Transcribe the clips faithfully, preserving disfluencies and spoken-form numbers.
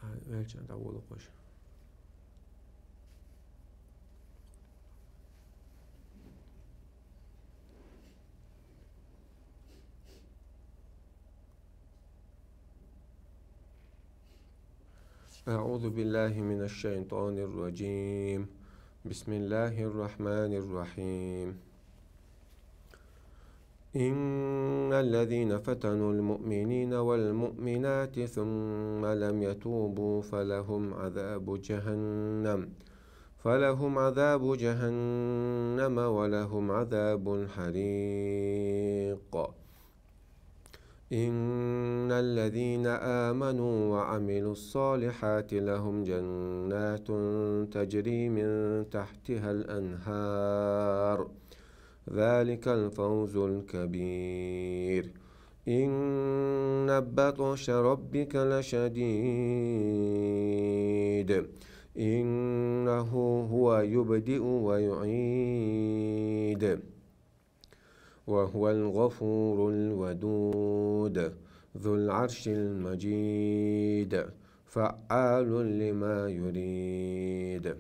А, велча, дӀаволакхаш. أعوذ بالله من الشيطان الرجيم. بسم الله الرحمن الرحيم. إن الذين فتنوا المؤمنين والمؤمنات ثم لم يتوبوا فلهم عذاب جهنم، فلهم عذاب جهنم ولهم عذاب الحريق. إن الذين آمنوا وعملوا الصالحات لهم جنات تجري من تحتها الأنهار، ذلك الفوز الكبير. إن بطش ربك لشديد. إنه هو يبدئ ويعيد، وهو الغفور الودود، ذو العرش المجيد، فعال لما يريد.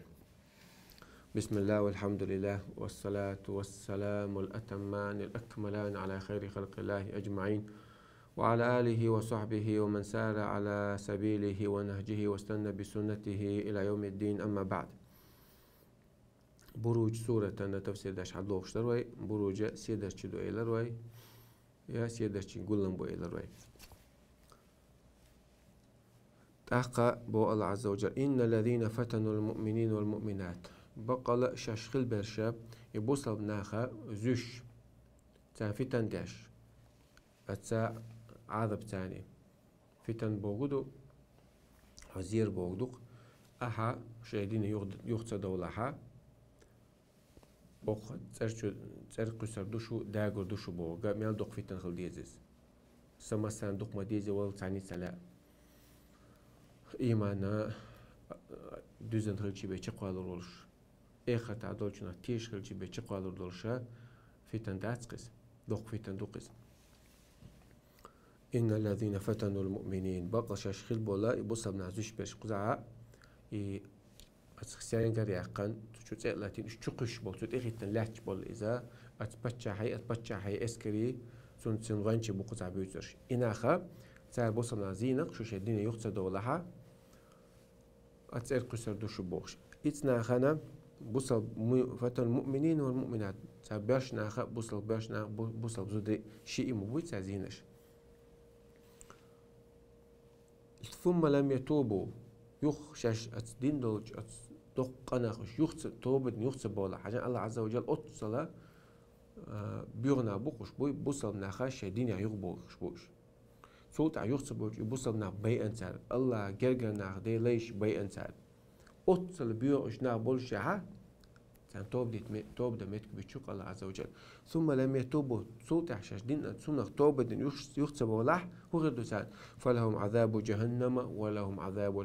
بسم الله والحمد لله والصلاة والسلام الأتمان الأكملان على خير خلق الله أجمعين، وعلى آله وصحبه ومن سار على سبيله ونهجه واستنى بسنته إلى يوم الدين، أما بعد. Буруж суратана тафсир деш хьадохуш дар вай, Буруж седарчи ду элар вай, я седарчи гуллам бу элар вай. ТӀаккха бо Аллах Азза ва Джалла: إن الذين فتنوا المؤمنين والمؤمنات. Бакъала шаш хилберша, и бусалба наха зуш, царна фитан деш, аца Ӏазап царна. Фитан богу ду, хьо зер богу ду, ахьа шай дина юх-, юхца довлахьа, боккха цӀерчу, цӀер кхуьсар ду шу, дагур ду шу боху, га мел дукха фитан хила деза иза. Са массарна дукха ма деза вала цхьаьнца лаьа. Имана, дуьззина хилчи бе чекхвалур волуш. Эхартахь долчунах тешаш хилчи бе чекхвалур долуша фитан дац кхиз, доккха фитан ду кхиз. إن الذين فتنوا المؤمنين, бакъал шаьш хилбола и бусалбанах зуьш берш кхузахьа, и ацах сенгар яьккхина, цу чу цӀе а латийна, уьш чу кхуьссуш болу, цу тӀехӀиттина лаьтташ болу иза, аца паччахьий, аца паччахьий эскарий, цунна цуьнан гӀоьнчий бу кхузахь буьйцурш. И наха, цара бусалбанах зийнарг шу шайн дине юха ца довлахьа, а цӀера кхуьссур ду шу бохуш. Ицнахана бусал му-, фатан муъминин вал муъминат. Ца боьрша наха, бусал боьрша наха, бу-, бусал зуди шиъ ма буй ца зийнаш. Сумма лам ятубу. Юх шаьш аца дин долчу, аца доккха къанах уьш юхца, тобадин юхца бовла. Хьажа Аллах Азза ва Джалла оццала, а, боьгӀна бу кхуш буй, бусал наха шайн динех юха бохуш бу уьш. Цул тӀаьхьа юхца болчу и бусалба нах байъан цара, Аллах гергара нах, Делан лайш байъан цара. Оццал боьгӀуш нах болушехьа, царна тоба дийта ме-, тоба дан меттиг буьйцу Аллах Азза ва Джалла. Сумма лам ятубу, цул тӀаьхьа шаьш дина цунах тоба дина юх-, юхца бовлахь, хӀун хир ду царна? Фалахум Ӏазабу Джаханнама ва лахум Ӏазабу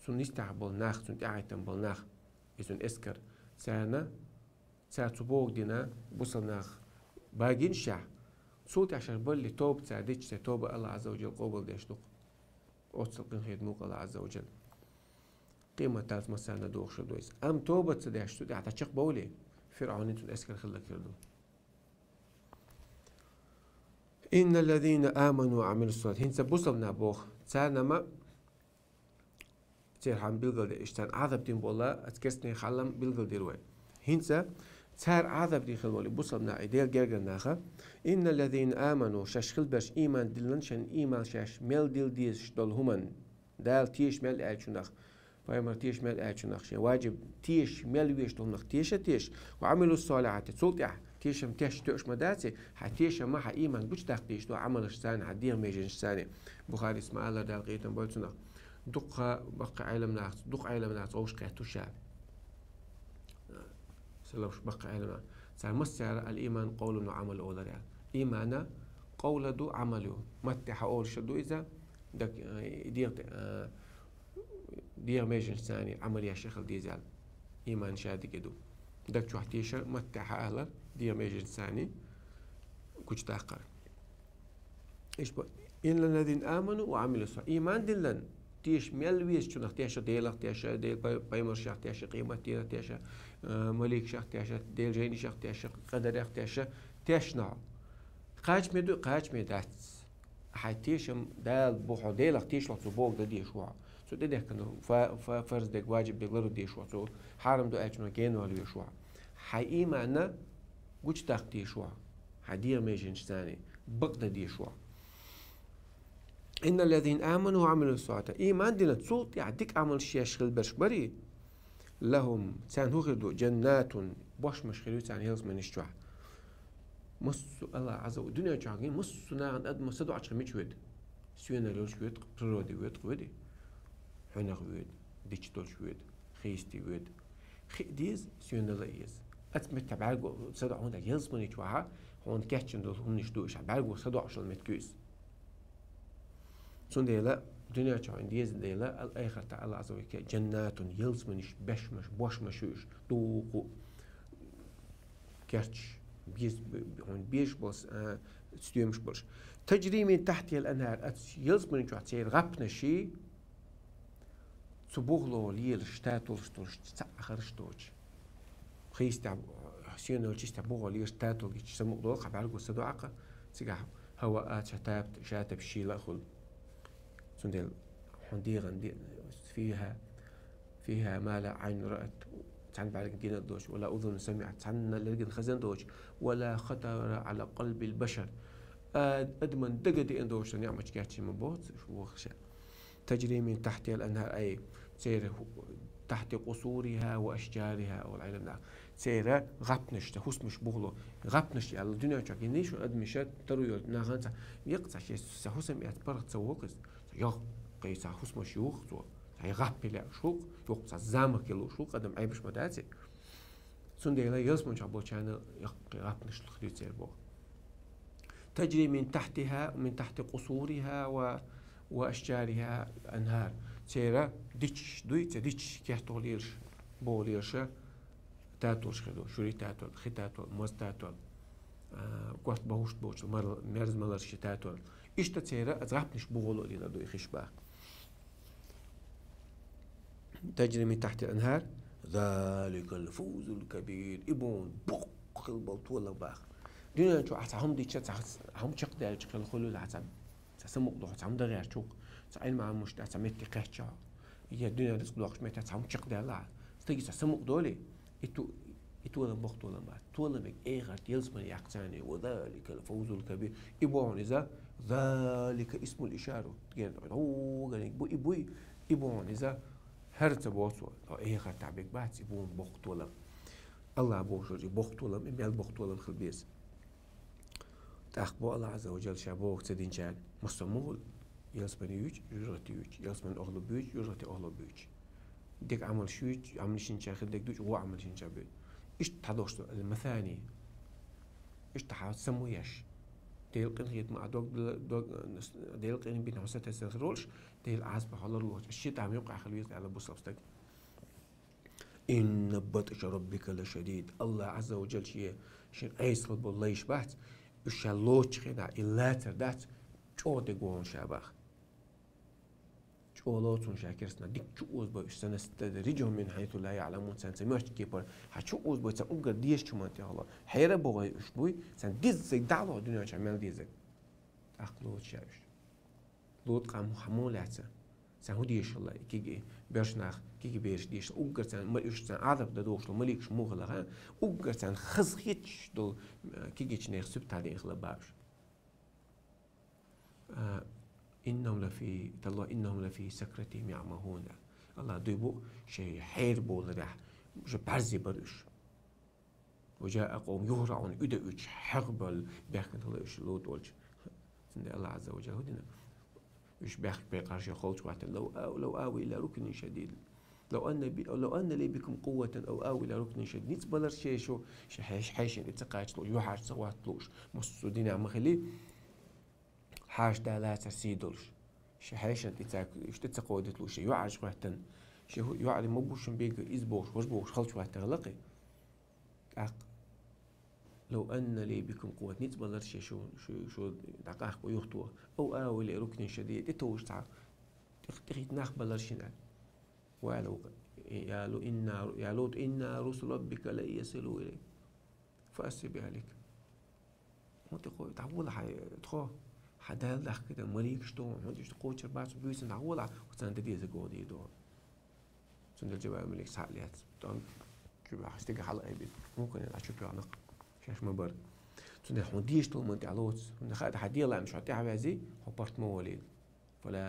цунна йистехь болу нах, цунна тӀаьхьахӀиттина болу нах, и цуьнан эскар, царна, цара цу боху дина бусалба нах багийначохь, цул тӀаьхьа шаьш балле тоба цара дича, церан тоба Аллах Азза ва Джалла къобалдеш ду-кх. Оццул къинхетам бу-кх Аллах Азза ва Джалла. Къематалц массарна дохуш ду иза. Амма тоба ца деш, цу тӀехь дӀачекхбовлий, ФирӀавнан цуьнан эскар хилла хир ду. «Инналлазина аману ва амилус-салихати». ХӀинца бусалба нах боху. Царна ма церан хьан билгалдеш, царна Ӏазап дина болу, аса керстанийн хьал-м билгалдира вай. ХӀинца цара Ӏазап дина хила болу бусалба нах, и Делан гергара наха, «Инналлазина аману», шаьш хила берш, ийман диллина, шайн ийман шаьш мел дилла дезаш долу хӀуманна, Дала теша мел аьллачунах, пайхамар теша мел аьллачунах, шен ваджиб теша мел везаш долунах теша а теша, «ва амилус-салихати», цул тӀаьхьа тешам теш тоьаш ма дац, хьан тешам, хьан ийман гучудаккха дезаш долу Ӏамалш царна, хьан дегӀан меженаш царна. Бухарис ма-аллара, Дала къинхетам бойла цунах. Дуккха баккхий Ӏеламнаха, дукха Ӏеламнаха вовшах кхетта ша. Салафаш баккхий Ӏеламнаха. Цара массара «ал-ийману къавлун ва Ӏамалун» олура аьлла. Ийман къовла ду, Ӏамал ю. Матте хьан олуш ду иза, даг, э, дегӀ, э, дегӀан меженаш царна Ӏамал еш хила деза аьлла. Ийман ша дика ду. Даг чохь тешар, матте хьан алар, дегӀан меженаш царна гучудаккхар. Иштта бо, «Инналлазина аману ва амилус-салихати». Ийман диллина, теша мел везачунах теша, Делах теша, Делан пай-, пайхамаршах теша, къематдийнах теша, э, маликашах теша, Делан жайнашах теша, къадарах теша, тешна хьо. Кхачаме ду, кхачаме дац. Хьайн тешам Дала бу хьо, Делах тешалахь цо бохург дан дезаш ву хьо. Цо тӀедехкина фа-, фа-, фарз дерг, ваджиб дерг лардан дезаш ву хьо. Цо хьарам ду аьллачунах генавала везаш ву хьо. Хьайн ийманна гучудаккха дезаш ву хьо. Хьайн дегӀан меженаш царна бакъдан дезаш ву хьо. «Инналлазина аману ва амилус-салихати». Ийман дина, цул тӀаьхьа дика Ӏамалш еш хила берш барий? «Лахум», царна хӀун хир ду? «Джаннатун», бошмаш хир ю царна ялсаманиш чохь. Массо а Аллах Азза ва, дуьнен чохь гин массо а нахана адамо садоӀучохь мича воьду? Соьнара йолчу воьду, природе воьду, воьду. Хьуьнах воьду, дича долчу воьду, хийсте воьду. Хи а деза, соьнара а еза. Оцу меттехь бӀаьрго садоӀу хӀунда ялсамани чохь, хьуна кечйина долу хӀуманаш ду, иштта бӀаьрго садоӀуш йолу меттиг ю иза. Цундела дуьнен чохь вайна деза дела, ал-, эхартахь Аллах Азза ва Джалла, джаннатун, ялсаманиш, бешмаш, бошмаш ю уьш, дукха керташ, без-, б-, б-, хьуна безаш болу, а, стоьмаш болуш. «Таджри мин тахьтихал анхар», оцу ялсамани чохь церан гӀапнаш, цу бухало лелаш, татолаш долуш, цхьаъ харш доцуш. Хийстехь, соьнара йолчу йистехь бухало лелаш, татол гича самукъадолу, хьан бӀаьрго садоӀу-кх, цигахь хӀаваъ а, ша тапта, ша тапта шийла а хуьлу. Цундела хьуна дегӀан де-, фиха, фиха ма ла Ӏайнун раат, цхьана бӀаьргана гина доцуш, ва ла узунун самиӀат, цхьана лергана хезна доцуш, ва ла хатара Ӏала къалби башар, а, адаман дага деана доцуш ниӀматаш кечйина ма боцуш вохуша. «Таджри мин тахьтихал анхар», ай, церан хӀу-, «тахьта къусуриха ва ашжариха», олу Ӏеламнаха. Церан гӀапнаш, церан хӀусамаш бухало. ГӀапнаш аьлла, дуьнен чохь гинний шу адамаша, таро йолчу нахана цхьа, яккха цхьа шен, сан хӀусам эцна паргӀат ца воккху иза. Йоккхий цхьа хӀусамаш юху цо. Цхьа гӀап лелош ву-кх, йоккха цхьа замок лелош ву-кх, адам Ӏебаш ма дац и. Цундела ялсамани чохь болчарна яккхий гӀапнаш луьйцур боху. «Таджри мин тахьтиха, мин тахьти къусуриха ва, ва ашжариха анхар». Церан дичаш дуй, церан дичаш кертахь лелаш, бухало лелаш, татолаш хир ду, шуьри татол, хи татол, моза татол, а, котбан хӀуш боцуш, мар-, мерза маларш татол. Иштта церан оцу гӀапнаш бухало а лелор ду и хиш боху. «Таджри мин тахьтихал анхар, заликал фавзул кабир». И боху боккха хила болу толам боху. Дуьнен чохь ахь цхьа хӀума дича, цхьа хӀума чекхдаьлча хила хуьлу ахь цхьа, цхьа самукъадолу, цхьа хӀума дан гӀерташ ву-кх, цхьа Ӏилма Ӏамош дац, цхьа метте кхаьчча, я дуьненан рицкъ доккхуш метте цхьа хӀума чекхдаьлла ахь. Стаге цхьа самукъадолий, и ту-, и толам боккха толам боху. Толам мега эхарта ялсамани яккха царна, ва заликал фавзул кабир. И боху иза, залика исмул ишара. Ген, о, ген, бу-, и буй, и боху иза, хӀара ца боху цо, о, эхартахь бег бац, и боху боккха толам. Аллах бохуш, и боккха толам, и мел боккха толам хила беза. ТӀаккха бо Аллах Азза ва Джалла ша боху ца динчарна, массо а мугӀал, ялсамани юьйчу, юьртахь юьйчу, ялсамани охьалуш буьйчу, юьртахь охьалуш буьйчу. Дика Ӏамалш юьйчу, Ӏамалш йинчара хила дерг дуьйчу, вон Ӏамалш йинчара буьйцу. Иштта хьадохуш ду, ал-масани. Иштта хьан саму еш. Дела къинхетамах дог, дог, Дела къинбина хьо сатесса волаш, Дела Ӏазапах хьо ларлуш, ши тӀам юкъахь хила веза аьлла бусалба стаг. «Инна батша раббика лашадид». АллахӀ Ӏазза ва Джалла шен, шен Ӏесал болу лайш бац, уьш ша лоцучу хенахь и лацар дац, чӀогӀа дегӀ вон ша баха. ЧӀогӀа лоцун ша керстна дика чу озабой уьш санна стада, рижом мин хьайсу ла яӀламун, царна ца моьтту кепара, хьан чу озабой царна уггар дезачу хӀуманна тӀехула. Хьера бохуй уьш буй, царна диззиг дӀалоху дуьнен чохь мел деззиг. ТӀаккха лоцу ша уьш. Лоцу къам хьан муха лаьцна? Царна хӀун дезаш хилла, и киги берш нах, киги бераш дезаш хилла, уггар царна, ма-, уьш царна Ӏазап дан дохуш долу маликаш муха хилла, ха? Уггар царна хазахеташ долу, э, кигичу нехан суьпта дина хилла бахуш. А, «Иннахум лафи, талла, иннахум лафи сакратихим яӀмахун». АллахӀ дуй бу, шайн хьера боларехь, уьш бӀаьрзе бара уьш. «Ва джаа къавмука юхрагӀун», уьда уьдуш хьагӀ баьлла баьхкина хилла уьш Лут волчу. Цундела АллахӀ Ӏазза ва Джалла хӀун дина? Уьш баьхкина бекъарш йо холчу гӀаттана: «Лав а-, лав ави ила рукнин шадид. Лав анна би-, лав анна ли бикум къувватан ав ави ила рукнин шадид». Ницкъ балар шен шу, шен хьеш-, хьешан тӀе ца кхача лууш, юьхьӀаьржа ца хӀотта лууш, массо а динехь ма хили, хьаша да лацар сий долуш. Шен хьешан тӀе ца, уьш тӀе ца кховдийта лууш, шен юьхьӀаьржа хӀоьттина. Шен хӀу-, юьхьӀаьржа ма бу шун бега иза бохуш, важа бохуш, халча хӀоьттина лакхе. ТӀаккха: «Лав анна ли бикум къувват», ницкъ балар шен шу, шу, шу дӀакъахка юхатоха. «Ав ави ила рукнин шадид», тӀе товш цхьа, тӀе-, тӀехӀитта нах балар шина. «Ва ла, я Лу-, инна, я Лут, инна русулу раббика лан ясилу илайк. Фа асри би ахлик». ХӀун тӀе кхо-, дӀагӀола хьайн тхо, хьан Дала дахкийна маликаш тоху, хӀун тӀе иштта кхочур бац, буьйсанна дӀагӀола, оцарна де деза гӀо дийр ду. Цундела Джабраил малик схьа а лаьцна, тӀом чу баьхна, стеган хьала айбина. ХӀун кхуьнан а чу тоьхна, шаьш ма бара. Цундела хьуна дезаш долу хӀуманна тӀехь лоцу. ХӀунда хаьа, хьан дела амаш хьо тӀаьхьаваьзий, хьо паргӀат ма волийла. «Фала,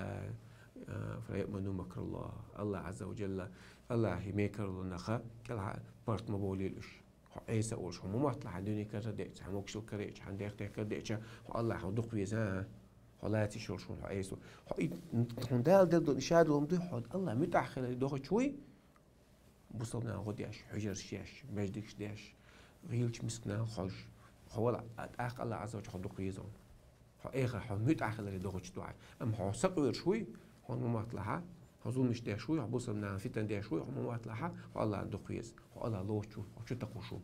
а, фала яъману макраллахӀ». АллахӀ Ӏазза ва Джалла, АллахӀан мекарлонах кӀелхьа паргӀат ма бовлийла уьш. Хьо Ӏеса олуш, хьо ма мотталахь хьан дуьне карладеъча, хьан могушалла карладеъча, хьан дехтех карладеъча, хьо АллахӀ хьо дукха веза, а? Хьо лаьцна йолуш хьуна хьо Ӏеса. Хьо и, хьуна Дала делла долу и шадолу хӀума дуй, хьо АллахӀан муьтӀахь хиларе дохучуй, бусалба нахана гӀо деш, хьуьжарш еш, маьждигаш деш, гӀийлачу мисканна хьожуш, хьо вала, а, тӀаккха АллахӀ Ӏазза ва Джалла хьо дукха веза хьуна. Хьо эхар хьо муьтӀахь хиларе дохучу дуьхьа. Амма хьо сакъоьруш вуй, хьуна ма мотталахь, хьо зуламаш деш вуй, хьо бусалба нахана фитна деш вуй, хьо ма мотталахь, хьо АллахӀан дукха веза, хьо АллахӀ лоцуш ву, хьо чу такхуш ву.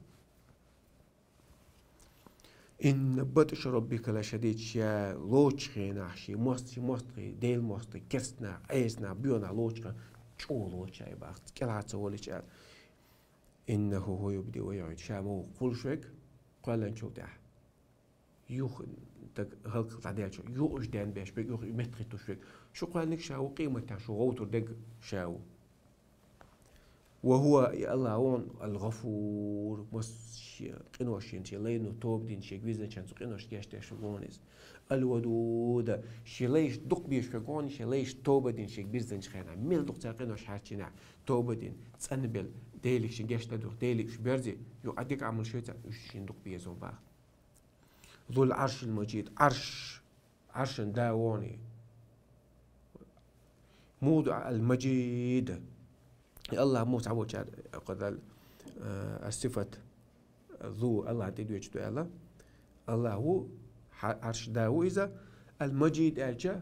«Инна батша раббика лашадид», ша лоцучу хенахь, шен мост-, шен мостагӀий, Делан мостагӀий, керстанах, Ӏесанах, боьнах лоцучу хенахь, чӀогӀа лоцу ша и бахарца, кӀелхьа ца волийча аьлла. «ИннахӀу хӀува юбдиу ва юӀид». Ша ма ву кхуллуш верг, кхоьллинчул тӀаьхьа. Юха даг хӀаллакьхилла дӀадаьлча, юха уьш денбеш берг, юха меттахӀиттош верг. Шу кхоьллинарг ша ву, къематдийнахь шу гӀовттор дерг ша ву. «Ва хӀува», и АллахӀ ву, «ал-ГӀафур», массо а шен къинош шен, шен лайно тоба дина, шега вирзинчарна цу къиношна гечдеш верг ву иза. «Ал-Вадуд», шен лайшна дукха безаш верг ву, шен лайшна тоба дина, шега вирзинчу хенахь, мел дукха цара къинош хьаьрчийнехь, тоба дина, цӀанбелла, Деле шен гечдан дуьхьа, Деле уьш берзе, юха дика Ӏамалш йой цара, уьш шена дукха беза ву баха. «Зул-Ӏаршил Мажид», Ӏарш, Ӏаршан да ву и. «МавдиӀал-Мажид». И АллахӀ муха цхьаболчара, кху дал, а, ас-сифат, зу, АллахӀан тӀедоьжуш ду аьлла. АллахӀ ву, хьа-, Ӏаршан да ву иза. «Ал-Мажид» аьлча,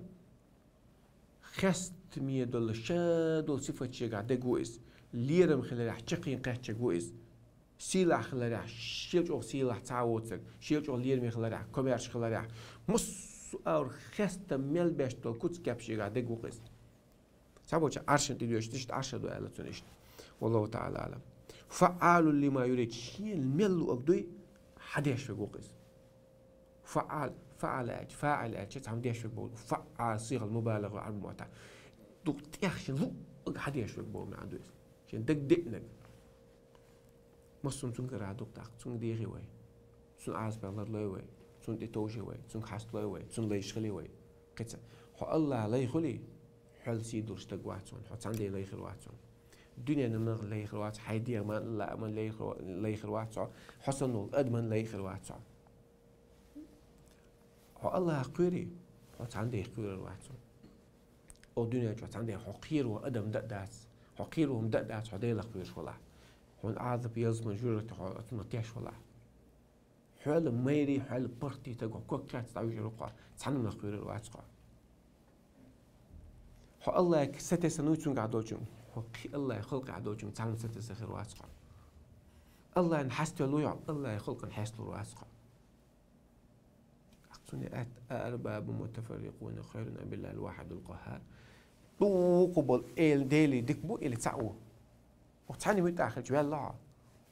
хестаме долу, ша долу сифат шегахь дерг ву иза. Лерам хиларехь чаккхе кхаьчнарг ву иза. Сийлахь хиларехь, шел чӀогӀа сийлахь цхьа а воцург, шел чӀогӀа лераме хиларехь, комаьрша хиларехь, массо а агӀор хестам мел беш долу куц-кеп шегахь дерг ву-кх иза. Цхьаболчара Ӏаршана тӀедоьжуш, иштта Ӏарш а ду аьлла цунна иштта. ВаллахӀу таӀала аӀлам. «ФаӀӀалун лима юрид», шена мел луург дуй, хьан деш верг ву-кх иза. ФаӀал, фаӀала аьлча, фаӀил аьлча, цхьамма деш верг боху. ФаӀал, сигӀал мубалагӀа Ӏарбийн маттахь. Дукха тӀех шена луург хьан деш верг боху маьӀна ду иза. Шена дагадеанарг. Массо а цуьнгара дукха даккха, цуьнга дехий вай. Цуьнан Ӏазапах ларлой вай. Цунна тӀетовжий вай. Цуьнга хьасталой вай. Цуьнан лайш хилий вай. Кхин ца. Хьо АллахӀан лай хуьлий, хьол сий долуш стаг вац хьуна. Хьо цхьана ден лай хир вац хьуна. Дуьненан ма лай хир вац, хьайн дегӀан ма, лааман лай хир ва-, лай хир вац хьо. Хьо санна волу адаман лай хир вац хьо. Хьо АллахӀах кхоьрий, хьо цхьана ден кхоьрур вац хьо. О дуьнен чохь цхьана ден хьо кхоьруш адам дан а дац. Хьо кхоьруш хӀума дан а дац, хьо Делах кхоьруш валахь. Хьуна Ӏазап, ялсамани, жоьжахати хьо оцунах теш валахь. Хьол майрий, хьол парти тагу коккац дӀавижар ву-кх хьо, цхьаннах кхоьрур вац-кх хьо. Хьо АллахӀага сатесса вуй цунгахь долчуьнга, хьо кхин АллахӀа халкъехь долчуьнга цхьаннах сатесса хир вац-кх хьо. АллахӀана хьаставелла вуй хьо, АллахӀа халкъана хьесталур вац-кх хьо. Цундела аьлла: «أأرباب متفرقون خير أم الله الواحد القهار». Дукха болу эла Деле дика бу или цхьаъ ву? Оцу цхьанна муьтӀахь хилча ваьлла хьо.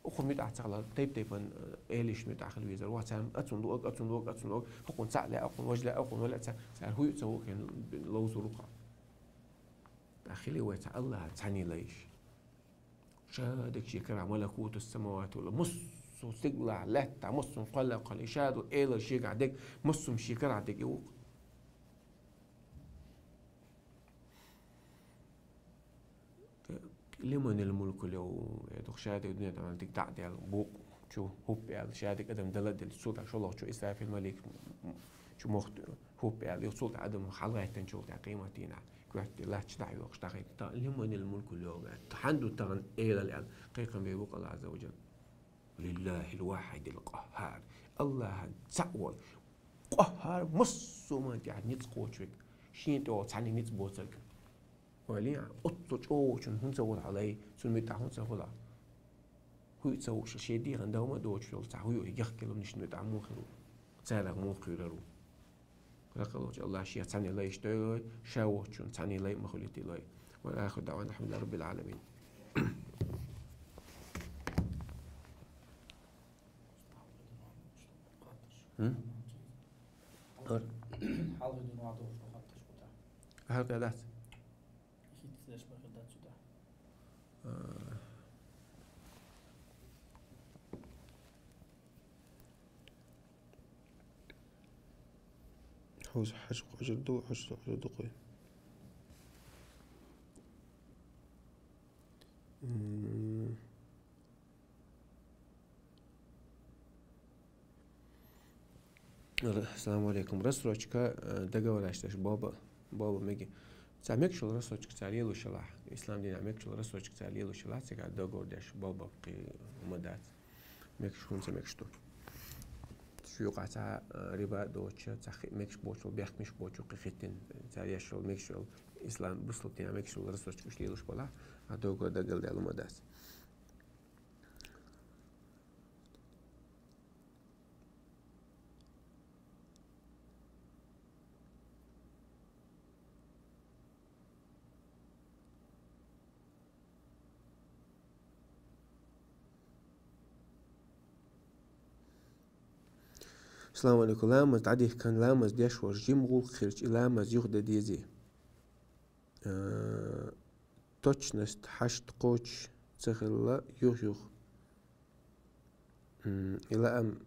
Оцу муьтӀахь ца хилар, тайп-тайпана, э, элашна муьтӀахь хила везар ву. Царна оцунна луъург, оцунна луъург, оцунна луъург, хӀокхунна цхьаъ лаьа, хӀокхунна важа лаьа, хӀокхунна валлаьа, цара хӀуъа а ца вукхина ловзур ву-кх. ТӀаккха хилий вай цхьа АллахӀана цхьаьна лайш. Ша дерг шен карахь малакуту самавати вал, массо а стигалахь, лаьттахь, массо а кхоьллехь кхоьллина, и ша долу эла шегахь дерг, массо а шен карахь дерг и ву-кх. لمن الملك اليوم, э, дукха ша дерг дуьнен тӀехь дерг дӀа а даьлла, букъ чу хӀуп аьлла, ша дерг адам дала а делла, цул тӀаьхьа шолгӀачу Исрафил малик чу мохк хӀуп аьлла, юха цул тӀаьхьа адам хьалагӀаьттинчул тӀаьхьа къематдийнахь коьрта лаьтташ дӀа а йоькъуш, дӀахӀиттина, لمن الملك اليوم, хьан ду тахана элал аьлла, кхайкхам бийр бу-кх АллахӀ Ӏазза ва Жалла. لله الواحد القهار. АллахӀ цхьаъ волу. Къаххьар, массо а хӀуманна тӀехь ницкъ кхочуш верг. Шена тӀехула цхьанна ницкъ боцург. Ойла е, оццул чӀогӀачунна хӀунда ца хуьлу хьан лай, цунна муьтӀахь хӀунда ца хуьлу? ХӀуъа ца вукхуш, шен дегӀан дов ма доцуш йолу цхьа хӀуъа яхкаяларнашна муьтӀахь муха хир ву? Царах муха кхоьрур ву? Ракхаллачу АллахӀа шех цхьаьна лайш дойла вай, ша воцчунна цхьаьна лай ма хуьлуьйтийла вай. والآخر دعوانا أن الحمد لله رب العالمين. ХӀун? Ар. Хьалха дуьйна ван дохуш ду хатташ кху тӀехь. Ахьа кхин дац? ХӀинца деш бахир дац цу тӀехь. А. Хьовса хьажа кхожур ду, хьовса кхожур ду кхуй. М. Р-, ассаламу алейкум. Рассрочка, э, договораш деш боба, боба меги. Цхьа мегаш йолу рассрочка цара лелош хилахь, ислам динехь мегаш йолу рассрочка цара лелош хилахь, цигахь договор деш боба кхин хӀума дац. Мегаш, хӀунда ца мегаш ду? Шу юкъахь цхьа, э, риба доцуш, цхьа хи-, мегаш боцуш, бехк мегаш боцуш, кхин хӀиттина, цара еш йолу мегаш йолу ислам, бусалба динехь мегаш йолу рассрочка уьш лелош балахь, а договор дагалдаьлла хӀума дац. Салам алейкум. Ламаз дӀадихкан, ламаз деш волуш жима гӀуллакх хилча, и ламаз юха дан дезий? Э, точность хьашт кхочуш ца хилла, юх-юх. М, и лаам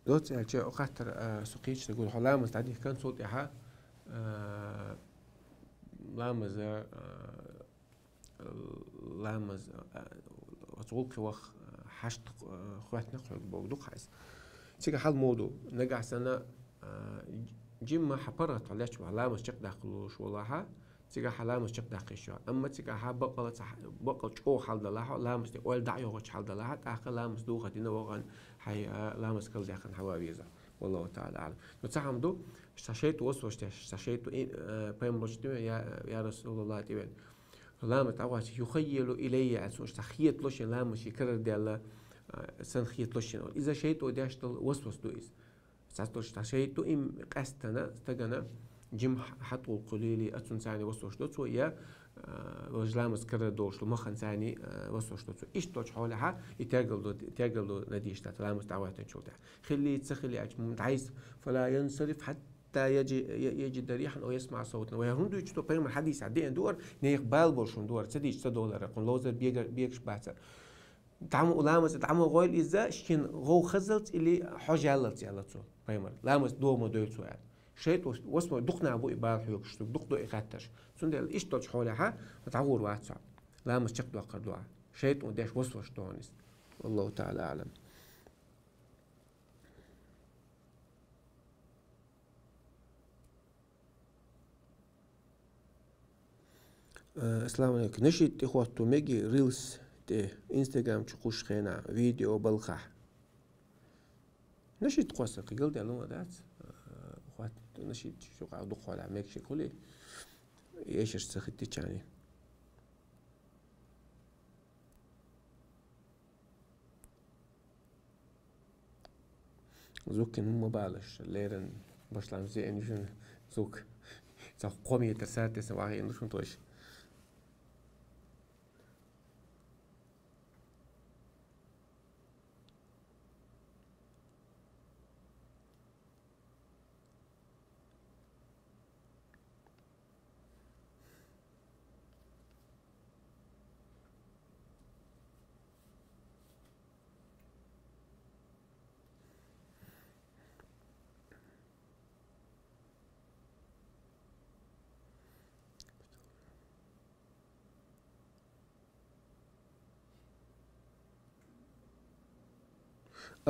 доцца аьлча, хаттар, а, со кхечу гур, хьо ламаз дӀадихкан, цул тӀаьхьа, а, ламаза, а, ламаз, а, оцу гӀуллакхе ваха, а, хьашт, а, хоьттина хьоьга бохург ду-кх хьайса. Цигахь хьал ма ду, нагахь санна, а, жимма хьан паргӀат хьо лечча ламаз чекхдаккха луш волахь, цигахь хьан ламаз чекхдаккха йиш ю. Амма цигахь хьан бакъала ца, бакъала чӀогӀа хьал далахь, ламаз тӀе ойла дӀа а йогӀучу хьал далахь, тӀаккха ламаз духар дина вахана, хьайн, а, ламаз карладаьккхина хьан ван веза. Валлаху таӀала аӀлам. Но цхьа хӀума ду, цхьа шайтӀа васвас деш, цхьа шайтӀа и, а, пайхамарчу тӀе вен, я, я Расулаллах, тӀе вен. Ламаз дӀагӀоттийча, юхаййалу илаййа аьлла, цунна цхьа хетало шен ламаз шен карара даьлла, а, санна хетало шен. Иза шайтӀо деш долу васвас ду иза. Цхьацца долуш цхьа шайтӀа ду, им къаьстина стагана жима хьа-, хьатӀа гӀуллакх лелий, а цунна царна васвас до цо, я, а, важа ламаз карара долуш ма-, махана царна, а, васвас до цо. Иштта долчу хьолехьа, и тергал до, тергал до надийш дац, ламаз дӀагӀоьттинчул тӀаьхьа. Хиллий, ца хиллий аьлча, м, дӀайса, фала янсариф хьатта яджи-, я-, яджида рихьан ав ясмаӀа савтан. Вай хӀунда дуьйцу, тхо пайхамар хьадисехь деана ду ара, нехан бала болуш хӀума ду ара, ца дийцича ца долу ара, кхунна ловзар бега-, бегаш бац ара. ДӀа ма, ламаз дӀа ма гӀойла иза, шен гӀов хазалц или хьожаллалц, аьлла цо, пайхамар. Ламаз догӀу ма дойла цо, аьлла. ШайтӀа вас-, васмо дукха нах бу и бала хьоьгуш, дукха до и хаттарш. Цундела иштта долчу хьолехьа, дӀагӀур вац хьо. Ламаз чекхдоккхур ду хьо. ШайтӀо деш васвас ду хьуна иза. Валлаху таӀала аӀлам. Э, ассаламу алейкум. Нашид тӀе хӀотто меги, рилс ТӀе Instagram чу кхуссу хенахь видео балхахь. Нашид кхосса кхигал делла ма дац. Э, хӀотта нашид чу къа дукха хьолахь мегаш хуьлий. Эшарш ца хӀиттича. Зуккин ма балаш, леран башлам зеан шун зук. Ца кхо метр сатесан вахийна шун тойш.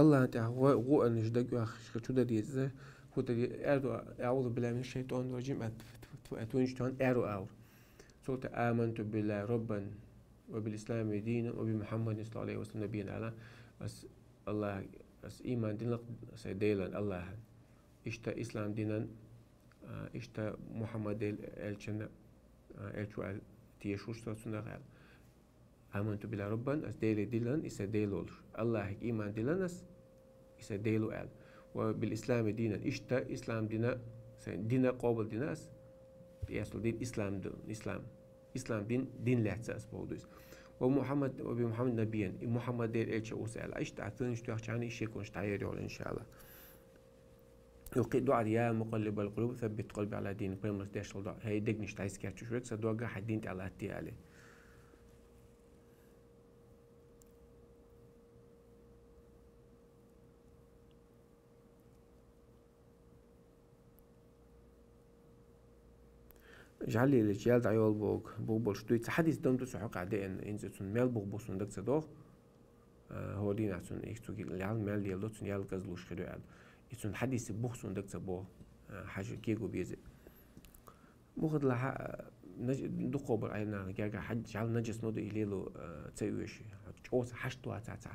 АллахӀан тӀехь гӀо-, гӀо аннаш дагайохкаш чу дан деза, хӀу дан де-, аьрду, أعوذ بالله من الشيطان الرجيم, а, тьфу, тьфу, тьфу, а, тунчтон аьру аур. Цул тӀе آمنت بالله ربا وبالإسلام دينا وبمحمد صلى الله عليه وسلم نبيا аьлла, ас АллахӀ, ас ийман динлах сай Делан АллахӀан. Иштта ислам динан, а, иштта Мухьаммад Дел-, элчана, а, элча ваьл тешаш со цунах аьлла. آمنت بالله ربا, ас Деле дилан, и са Дел волуш. АллахӀе ийман дилан ас, и са Дел ву аьлла. وبالإسلام دينا, иштта ислам дина, сайн дина къобал дина ас, тӀеэцалуш дин ислам ду, ислам. Ислам дин, дин лаьцна ас боху дуьйцу. ومحمد, وبمحمد نبيا, и Мухьаммад Делан элча ву ас аьлла. Иштта а цуьнаш тоьхча и шеконаш дӀаер йолу, иншааллахӀ. Юха кхин а дуӀа: يا مقلب القلوب ثبت قلبي على دينك. Пайхамарс деш долу дуӀа: хӀей, дегнаш дӀасакечдеш верг, сан дог хьайн дин тӀехь латтае, аьлла. ЖӀаллилича ял дӀайолу боху, бу болуш дуьйцу хьадис дам ду цу хьокъехь деана, инза цунна мел бух бу суна дага ца догӀу. А, хӀора дийнахь цунна их цу лаьл мел леладо, цунна ял кӀезлуш хир ю аьлла. И цунна хьадисе бух суна дага ца богӀу, а, хьажа кего беза. Мухадалахьа, а, наж-, дукхо бара айна нахана герга хьаьдда, жӀал нажас ма ду и лело, а, ца оьший. ЧӀогӀа ца хьашт ваца, ца,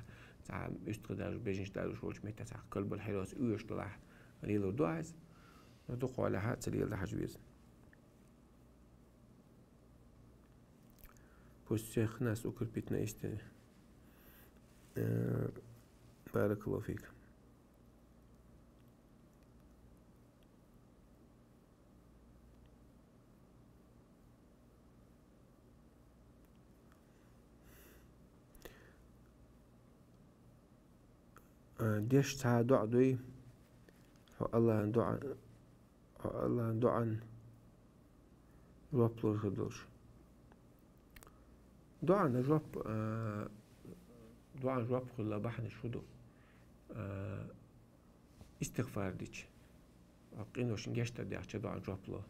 ца уьстагӀий даржош, бежнаш даржош волчу метта ца калбал хьероса оьшуш далахь, лелор ду айса. Но дукхо лаьхьа ца леладан хьажа веза. Пусть всех нас укрепит на истине. Э, баракаллаху фик. А, деш цхьа а доӀа дуй, хьо АллахӀан доӀа, хьо АллахӀан доӀан жоп лур хир долуш. ДоӀан жоп, а, доӀан жоп хуьлла бахьанаш хӀун ду? А, истигъфар дича, къиношна гечдар дехча доӀан жоп ло.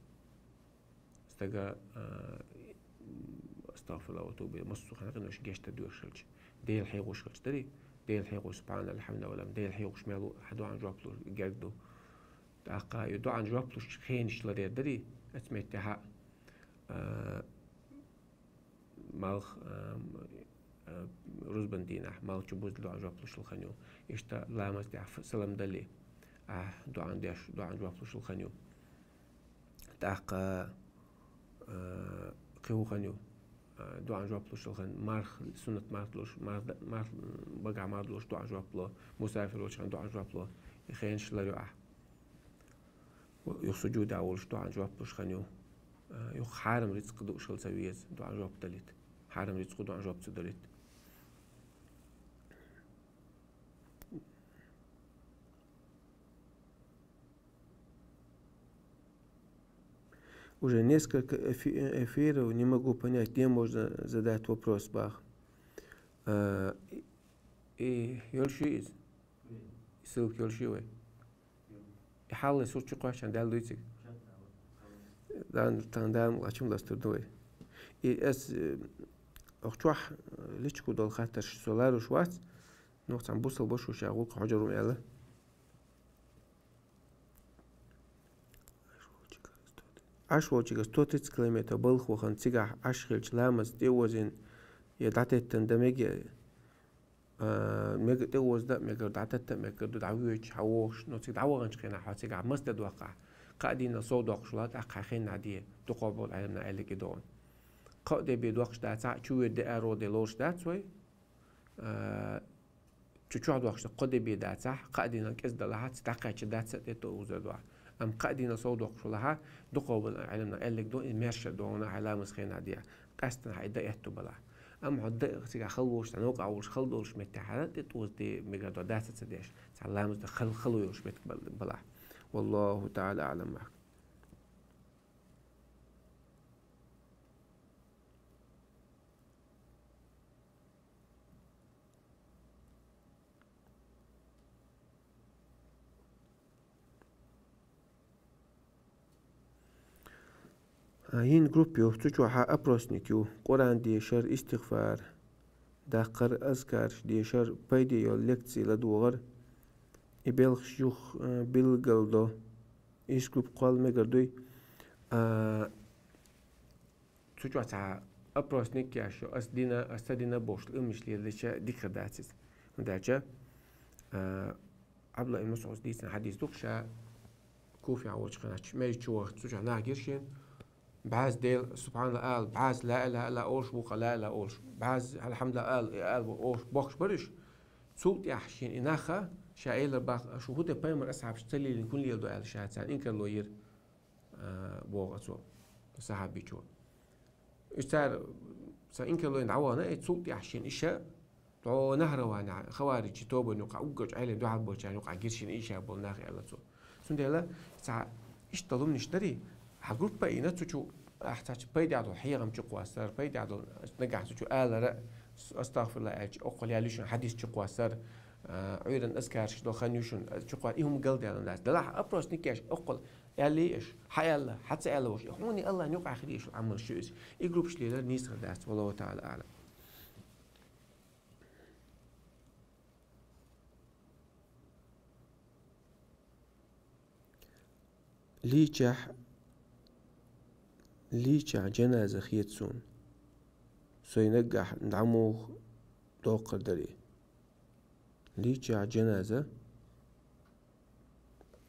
Стага, а, астагъфируллах ва атубу илайх, массо а хьан къиношна гечдар доьхуш хилча, Дела хьехош хилча дарий? Дела хьехош, субхьаналлахӀи ва бихьамдихӀи, Дела хьехош мел ву, хьан доӀан жоп луш герга ду. ТӀаккха и доӀан жоп луш хенаш ларъяр дарий? Оцу меттехь, а, малх, а, а, рузбан дийнахь, малх чу буза доӀан жоп луш хила хан ю. Иштта ламаз тӀехь салам дале, ахь доӀан деш, доӀан жоп луш хила хан ю. ТӀаккха, а, кхин хӀун хан ю? А, доӀан жоп луш хила хан, марх, суннат марх луш, марх, марх, багахь марх луш доӀан жоп ло, мусафир волчу хан доӀан жоп ло, и хенаш ларъю ахь. Юха сужудехь волуш доӀан жоп луш хан ю. А, юха хьарам рицкъ дууш хила ца веза, доӀан жоп далийта. Хьарам рицкъу доӀан жоп ца далийта. Уже несколько эфи-, эфиров не могу понять, где можно задать вопрос, бах. А, и, и йолуш ю иза? И ссылка йолуш ю вай? И хьаллай сурт чу кхоьссича даьлла дуй цига? Дан, тан дан лачум ластур ду вай. И ас, э, охчохь, э, личку долу хаттарш со ларуш вац, но цхьана бусал бошуш а гӀуллакх хьожур ву аьлла. Ӏаш волчигара сто тридцать километр балха вахана, цигахь Ӏаш хилча ламаз тӀе озийна, е дӀатеттан да мега, а, мега тӀеоза да, мегар дӀататта, мегар ду дӀавоьдуш, хьавогӀуш, ну, цига дӀаваханчу хенахь, хьо цигахь маса де доккхахь, кхаа дийнал сов доккхуш латахь, кхаа хеннахь де, дукхахболу Ӏеламнаха аьлларг и ду хьуна. Кхаа де бен доккхуш дацахь, чу вер де аро де лоруш дац вай, а, чу чохь доккхуш дан кхо де бен дацахь, кхаа дийнал кӀезиг далахь, цу дӀакхаьчча дац а тӀе тӀеозар дохь. Амма кхаа дийнал сов доккхуш валахь, дукхахболу Ӏеламнаха аьлларг ду, и маьрша ду хьуна, хьайн ламаза хенахь де, къаьстина хьайн дан аьтту балахь. Амма хьо дан цигахь хала волуш, цхьа новкъахь волуш, хала долуш меттехь хьара тӀе тӀеоза де мегар ду дац а ца деш, цхьа ламаз дан хала, хала йолуш меттиг бал-, балахь. Валлаху таӀала аӀлам. А, йина группа ю, цу чохь опросник ю, Къуръан дешар, истигъфар даккхар, азкараш дешар, пайде йолу лекций ладогӀар, и белхаш юха, а, билгалдо. Ишта группа кхолла мегар дуй. А, Цу чохь цхьа опросник еш ю, ас дина, ас ца дина бохуш, уьманаш лелича дика хир дац иза. ХӀунда аьлча, а, Ӏабдулла ибн МасӀудс дийцина хьадис ду-кх, ша Куфехь волчу хенахь, межа чу вахча, цу чохь нах гира шена, бӀаьрса Дела, субхьаналла ала, бӀаьрса ла илаха иллалла олуш, вукху ла илаха олуш, бӀаьрса алхьамдулилла ала, и ала олуш бохкуш бара уьш. Цул тӀаьхьа шена и нах, ша элира бах, шу хӀун де пайхамар асхьабаш ца лелийна хӀун леладо аьлла, ша царна инкарло йира. А, боху оцо, сахьабичо. Уьш цара сан инкарлойн дӀавахана, и цул тӀаьхьа шен иша, тхьо Нахьраванехь, хаваричи тобанна юкъахь уггар Ӏелам дуьхьал болчарна юкъахь гира шен иша болу нах аьлла цо. Цундела цхьа иштта лумнаш дарий, хьан группа а йина цу чу, ахь цхьа чу пайда долу хьехам чу кхоссар, пайда долу нагахь цу чу алара, астагфирулла аьлча, оккхул ял ю шуна хьадис чу кхоссар, а, Ӏуьйранна азкарш до хан ю шуна, чу кхо-, и хӀума галдаьлла дац. Делахь опросник еш, оккхул Аьллий аша? Хьан аьлла? Хьан ца аьлла ваша? Хьуна Аллахьна юкъахь хир ю шу Ӏамал шу иза. И группаш лелар нийса хир дац, валлаху таӀала аӀлам. Лийчахь, лийчахь жаназа хета суна. Сой наггахь дӀа муха доккхур дарий? Лийчахь жаназа.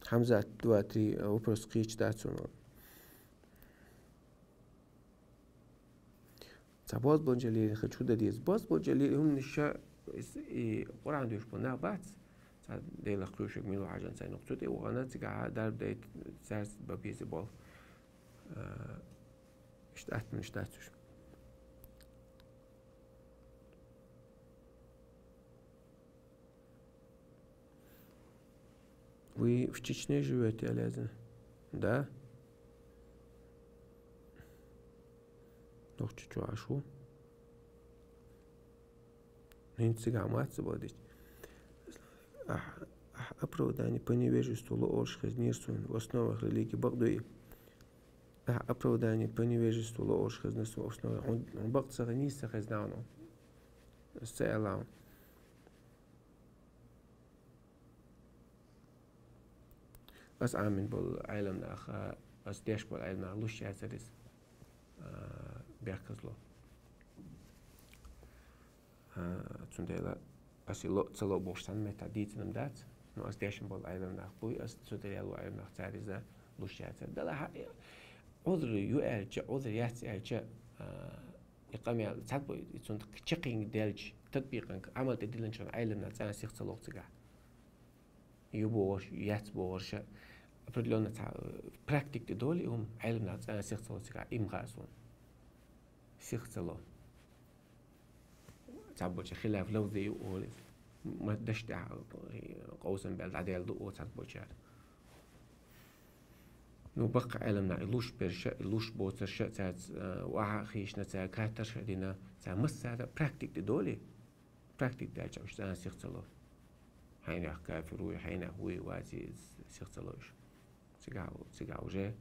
Хьамзат, два-три, э, вопрос кхечу дац хьуна. Цхьа бозбунчаллера хӀун дан деза? Бозбунчаллера хӀуманаш ша, и Къуръан доьшуш болу нах бац. Цхьа Делах кхоьшург мила ву хьажан цайна. Цу тӀе вахана цигахь дарба дайта цаьрца бан беза болу. Э, иштта аттанаш дац уьш. Вы в Чечне живёте, аьлла иза? Да. Нохчийчу Ӏаш ву. ХӀинца цигахь мацца боху дича. Ахь, ахь оправдание по невежеству ло олуш хезнера суна, в основах религии бакъ дуй? Ахь оправдание по невежеству ло олуш хезна суна, в основах, хьуна, хьуна бакъ ца хезна, нийса ца хезна хьуна. Ас ца аьлла хьуна. Ас Ӏамийна болу Ӏеламнах, ас деш болу Ӏеламнах луш яцара иза, а, бехказло. А, цундела ас и ло, ца ло бохуш цхьана меттехь дийцина-м дац, но ас дешна болу Ӏеламнах буй, ас цу тӀе яьлла Ӏеламнах цара иза луш яцара. Делахь а, Ӏузр ю аьлча, Ӏузр яц аьлча, а, и къамел цхьаьна бу, и цунна чаккхенга делча, татбикъанга, Ӏамал тӀе диллинчу хенахь Ӏеламнах цӀена сих ца ло цигахь. Ю бохурш, яц бохурш, определённо цхьа, э, практика тӀе долу и хӀума, Ӏеламнах цӀена сих ца ло цигахь, и ма хаьа суна. Сих ца ло. Цхьаболчу хилаф лафзи ю олу иза. Ма даш тӀехь, э, къовсам бел дӀаделла ду олу цхьаболчара. Ну, баккха Ӏеламнах и луш берш а, и луш боцурш а, цаьрца, э, охьа а хийшина, цаьрга хаттарш а дина, цаьрца массара а практика тӀе долий? Практика даьлча уьш цӀена сих ца ло. Хьенех кафир вуй, хьенех вуй, ваций, сих ца ло уьш. Цигахь, цигахь уже,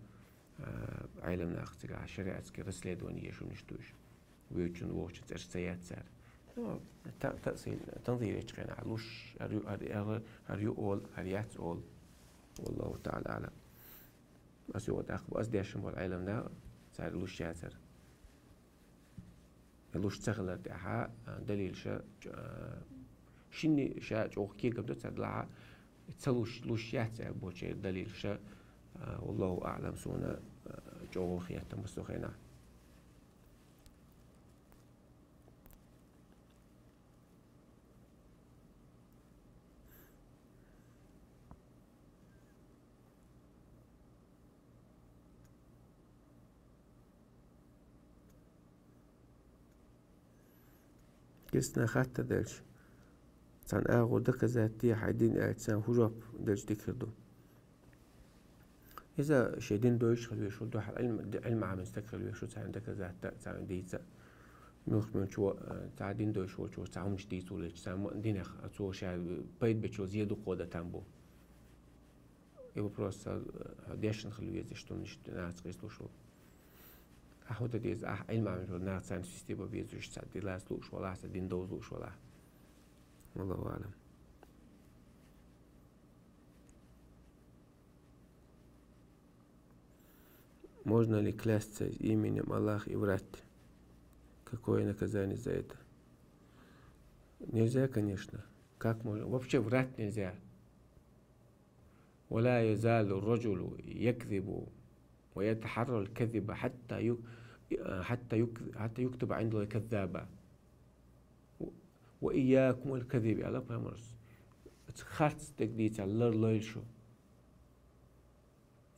а, Ӏеламнах цигахь шариатский расследование еш хӀуманаш ду уьш. Воьдучун, вохучун цӀераш ца яц цара. Ну, та-, та-, сий-, танзил ечу хенахь луш, хӀара ю, хӀара, хӀара, хӀара ю олу, хӀара яц олу. Валлаху таӀала аӀлам. Ас юха тӀаккха, ас дешна болу Ӏеламнах, цара луш яцара. Луш ца хилар тӀехьа, а, далилаш, а, шинне ша чӀогӀа кегам ду цар лахьа, ца луш, луш яц аьлла бочер далилаш, а, валлаху аӀлам, суна, а, чӀогӀа хетта массо хенахь. Кисна хатта делча, цхьана агӀор доказать де хьайн дин аьлча, царна хӀун жоп делча дика хир ду. Иза шен дин дойчу хила веш ву, дуьхьал Ӏилма, Ӏилма Ӏамин стаг хила веш ву, царна доказать а, царна дийца а. Муьлхха-муьлххачо, а, цхьа дин дойчу волчо, цхьа хӀуманаш дийца волчу, цхьа ма-, динах, а, цо ша пайда бечо зен дукха дан там бу. И вопрос, а, дешна хила веза, иштта хӀуманаш нахаца къийсалуш ву. Ахьа хӀун дан деза, ахьа Ӏилма Ӏамин волу нах царна система беза, уьш цхьа дин лаца лууш валахь, цхьа дин довза лууш валахь. Валлаху аӀлам. Можно ли клясться именем Аллаха и врать? Какое наказание за это? Нельзя, конечно. Как можно? Вообще врать нельзя. ولا يزال الرجل يكذب ويتحرى الكذب حتى يك-، حتى يك-، حتى يكتب عند الله كذابا. وإياكم والكذب, аьлла пайхамарс. Харц стаг дийцар ларлойла шу.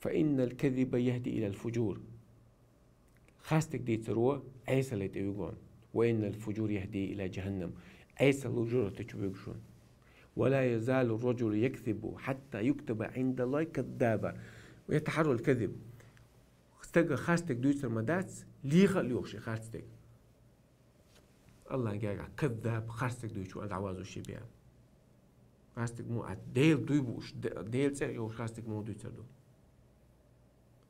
فإن الكذب يهدي إلى الفجور. Харц стаг дийцаро Ӏесалла тӀе вуьгу. وإن الفجور يهدي إلى جهنم. Ӏесалла жуьртачу вуьгу шуна. ولا يزال الرجل يكذب حتى يكتب عند الله كذابا ويتحرى الكذب. Стага харц стаг дуьйцур ма дац, леха а лоьхуш и харц стаг. Аллахьан гергахь каддаб, харц стаг дуьйцуш ву аьлла дӀавазуш бен. Харц стаг муха, а, Дела дуй бууш, Де-, Делан цӀе а йохуш харц стаг муха дуьйцур ду?